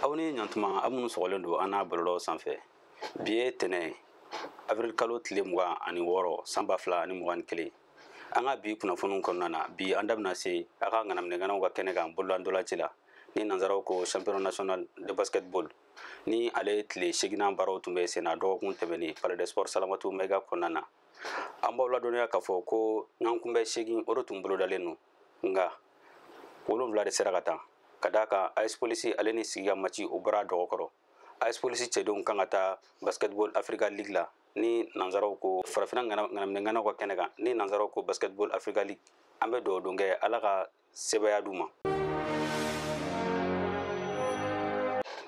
Aw ni ɲantuma, aw minnu sɔgɔlen don an n'a bɔlɔlɔ sanfɛ, bi ye tɛnɛ, avril kalo tile 26, san 2021. An ka bi kunnafoniw kɔnɔna na, bi an da bɛna se a ka ŋanaminɛŋanaw ka kɛnɛ kan bololandolanci la, ni nanzaraw ko championnat national de basketball, ni ale tile seginnan baaraw tun bɛ senna dɔgɔkun tɛmɛnen Palais des Sports Salamatu Mayiga kɔnɔna na. An b'aw ladɔnniya k'a fɔ ko ɲɔgɔnkunbɛn 8, o de tun bolodalen don, nka 7 de sera ka taa, ka d'a kan AS Police ale ni sigi ka match, o bɔra a dɔgɔkɔrɔ. AS Police cɛdenw kan ka taa Basketball Africa League la, ni nanzaraw ko farafinna ŋanaminɛŋanaw ka kɛnɛ kan, ni nanzaraw ko Basketball Africa League. An bɛ dugawu don kɛ, Ala ka sɛbɛya d'u ma.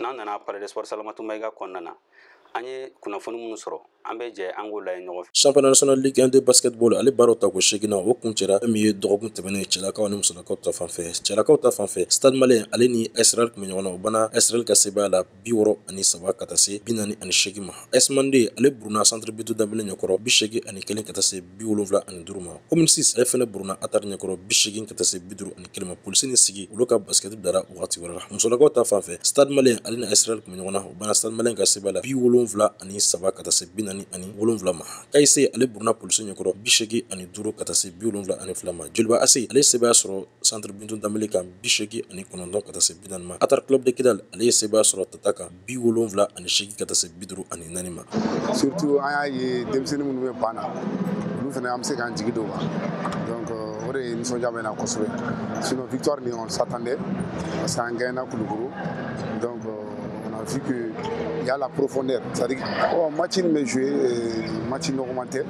N'an nana Palais des Sports Salamatu Mayiga kɔnɔna na, an ye kunnafoni minnu sɔrɔ, an bɛ jɛ an k'o lajɛ ɲɔgɔn fɛ. Championnat national Ligue 1 de basketball, ale baaraw ta ko seginna, o kun cɛra fɛn min ye dɔgɔkun tɛmɛnen, cɛlakaw ni musolakaw ta fan fɛ. Cɛlakaw ta fan fɛ, Stade Malien ale ni Israel tun bɛ ɲɔgɔn na, o banna Israel ka sebaaya la 63 ka taa se 48 ma. AS Mande, ale buruna Centre Bitu Danbele ɲɛkɔrɔ 81 ka taa se 75 ma. Commune 6, ale fɛnɛ buruna Atar ɲɛkɔrɔ 80 ka taa se 51 ma. Polisi ni Sigi, olu ka basket dara wagati wɛrɛ la. Musolakaw ta fan fɛ, Stade Malien ale ni Israel tun bɛ ɲɔgɔn na, o banna Stade Malien ka sebaaya la 73 ka taa se 47 ma. Kayise, ale buruna polisi ɲɛkɔrɔ 85 ka taa se 72 ma. Joliba AC, ale ye sebaaya sɔrɔ Centre Bintu Danbele kan 89 ka taa se 40 ma. Atar Club de Kidal, ale ye sebaaya sɔrɔ Tata kan 78 ka taa se 54 ma. Surtout an y'a ye denmisɛnnin minnu bɛ ban na, olu fana, an bɛ se k'an jigi d'o kan. Donc o de ye nisɔndiya bɛ na kosɛbɛ. Sinon victoire nin, on s'attendait parce qu'an gagnera Kulukoro. Donc on a vu que il y a la profondeur, c'est-à-dire oh, match in bɛ jouer, match nɔgɔman tɛ,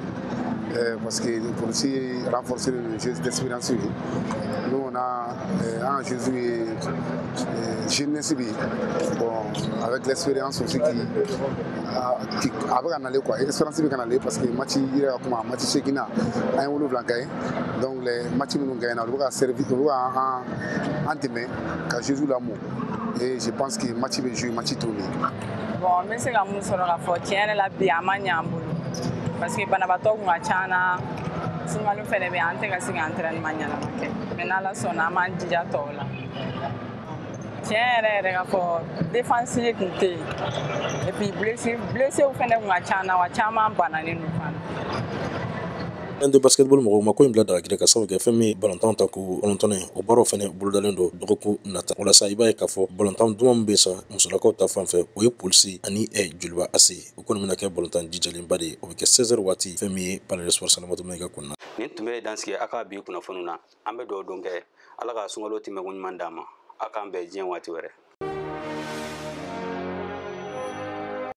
parce que polisi renforcer le jeu d'expérience ye. Nous, on a un jeu jeunesse bi, bon, avec l'expérience aussi qui a bɛ ka nalen quoi, expérience bɛ ka nalen, parce que match yɛrɛ ka kuma, match seegin na, an ye 7 gagné. Donc les matchs minnu gagné na, olu bɛ ka servir, olu bɛ ka an dɛmɛ ka jeu lamɔ, et je pense que match bɛ jouer, match t'o ye. Bon, n bɛ se ka mun sɔrɔ k'a fɔ? Tiɲɛ yɛrɛ la, bi a ma ɲɛ an bolo, parce que banabaatɔ kun ka ca na, sunkalo fɛnɛ bɛ yen, an tɛ ka se ka entraînement ɲɛnama kɛ, mais n'Ala sɔnna, an b'an jija tɔw la. Tiɲɛ yɛrɛ yɛrɛ ka fɔ, défense tun tɛ yen, et puis blessé fɛnɛ kun ka ca na, wa caman bananen don fana. De basketball mɔgɔw ma ko in bila dagagirɛ ka sababu kɛ fɛn min balontan ta ko 9nan ye, o baaraw fɛnɛ bolodalen don dɔgɔkun nata. O la sa, i b'a ye k'a fɔ balontan duman min bɛ sa musolakaw ta fan fɛ, o ye Polisi ani Joliba AC. O kɔni bɛna kɛ balontan jijalenba de ye, o bɛ kɛ 16 waati, fɛn min ye Palais des Sports Salamatu Mayiga kɔnɔna. Nin tun bɛ dansigi a ka bi kunnafoniw na. An bɛ dugawu don kɛ, Ala ka sunkalo tɛmɛko ɲuman d'an ma. A k'an bɛn diɲɛ waati wɛrɛ.